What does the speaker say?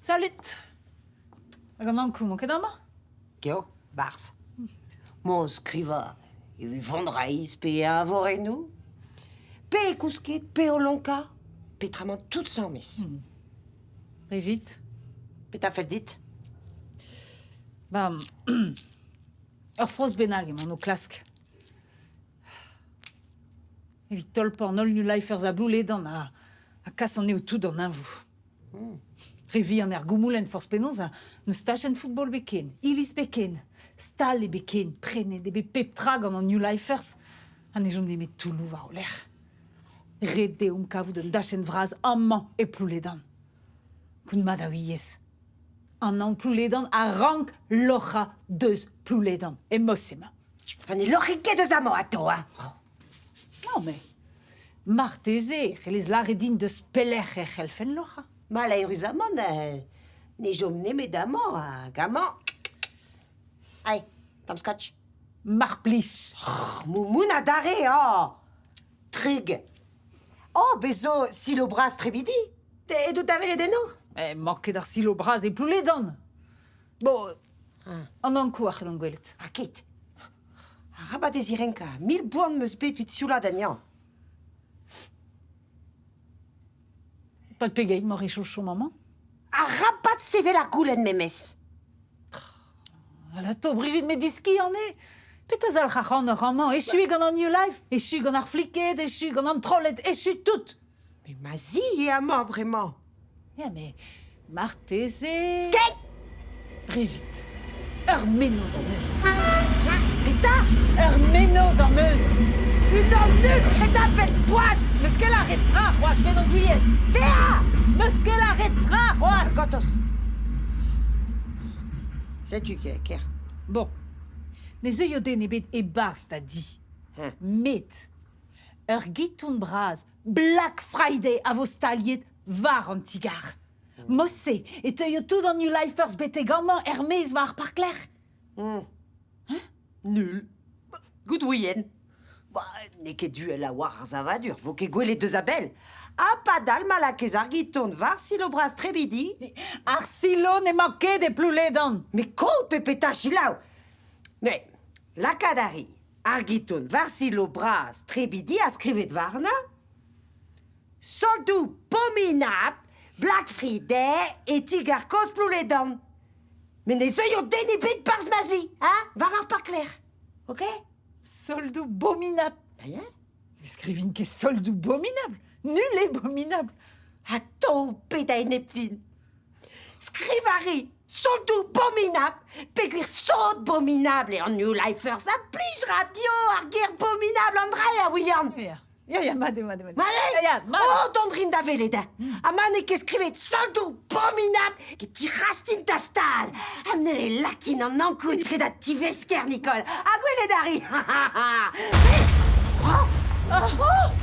Salut! Hag an Ankou, 'mañ ket amañ? Geo, 'barzh. Mo skrivañ evit vonreizh pe eñvorennoù, pe kousket, pe o lonkañ, peotramant tout 'sames. Brigitte? Petra fell dit? Ba, ur froz bennak emaon o klask. Evit tolpañ an holl New Lifers a Blouledan ha, ha kas anezho tout d'an neñvoù. Re vihan er goumoulenn forzh penaos ha n'eus tachenn football ebet ken, iliz ebet ken, stal ebet ken, prenet eo bet pep tra gant an New Lifers ha ne chom nemet toulloù war o lerc'h. Ret deomp kavout un dachenn vras amañ e Plouledan. Koun mat a ouiez. An anv Plouledan a rank loc'hañ deus Plouledan, e Mos emañ. Ha ne loc'hit ket eus amañ atav, hein? Non, mais marteze e c'hellez lâret din deus pelec'h e c'hellfen loc'hañ. Maleüruzamant, ne chom nemet amañ hag amañ. Ai, tamm scotch. Mar plij. Oh, moumoun adarre, oh Trug. Oh, bez zo silo bras Trebidi. Te edout da welet eno? Emañ ket ar silo bras e Plouledan. Bon, an Ankou a c'hellont gwelet. Ha ket. Arabat e zirenkañ. 1000 boan 'm eus bet evit sioulaat anezhañ. Pad pegeit 'mañ re chom amañ? Arabat sevel ar goulenn memes. Alato, Brigitte, met diskiant eo. Petra zalc'h ac'hanoc'h amañ? Echu eo gant an New Life, echu gant ar fliked, echu gant an trolled, echu tout. Mais ma zi eo amañ bremañ. Ya, mais marteze... Keit Brigitte, ur mennozh am eus. Petra? Ur mennozh am eus. Unan nul kredabl poaz! N'eus ket lâret tra c'hoazh penaos ouiez. Petra? N'eus ket lâret tra c'hoazh. Gortoz. Setu ker. Bon, ne zeuio den ebet e-barzh da di. Met ur giton bras Black Friday a vo staliet war an ti-gar. Mod-se e teuio tout an New Lifers betek amañ er-maez war ar parklec'h. Hein? Nul. Goût ouien. Ba, n'eo ket duel a-walc'h ar savadur, vo ket gwelet deus a-bell. Ha padal ma lakez ar giton war silo bras Trebidi. Ar silo n'emañ ket e Plouledan. Met kaout pe petra selaou. Mais lakaat a ri Ar giton war silo bras Trebidi a skrivet warnañ Soldoù bominabl Black Friday e ti-gar kozh Plouledan. Met ne zeuio den ebet 'barzh ma zi, hein, war ar parklec'h. Ok? Soldoù bominabl. Ba ya. Ne skrivin ket soldoù bominabl. Nul eo bominabl. Ha to bet a-enep din. Skriv a ri soldoù bominabl peogwir sod bominabl eo an New Lifers a blij radio ar ger bominabl an dra eo a ouian. Ya, ya, ya, mat eo, mat eo. Mat eo? Ya, ya, mat. Oh, dont rin da welet. Ha ma n'eo ket skrivet soldoù bominabl e tirastin da stal. Ha neuze lakin an Ankou etre da tivesker, Nicole. Ha gwelet a ri. Oh, oh, oh.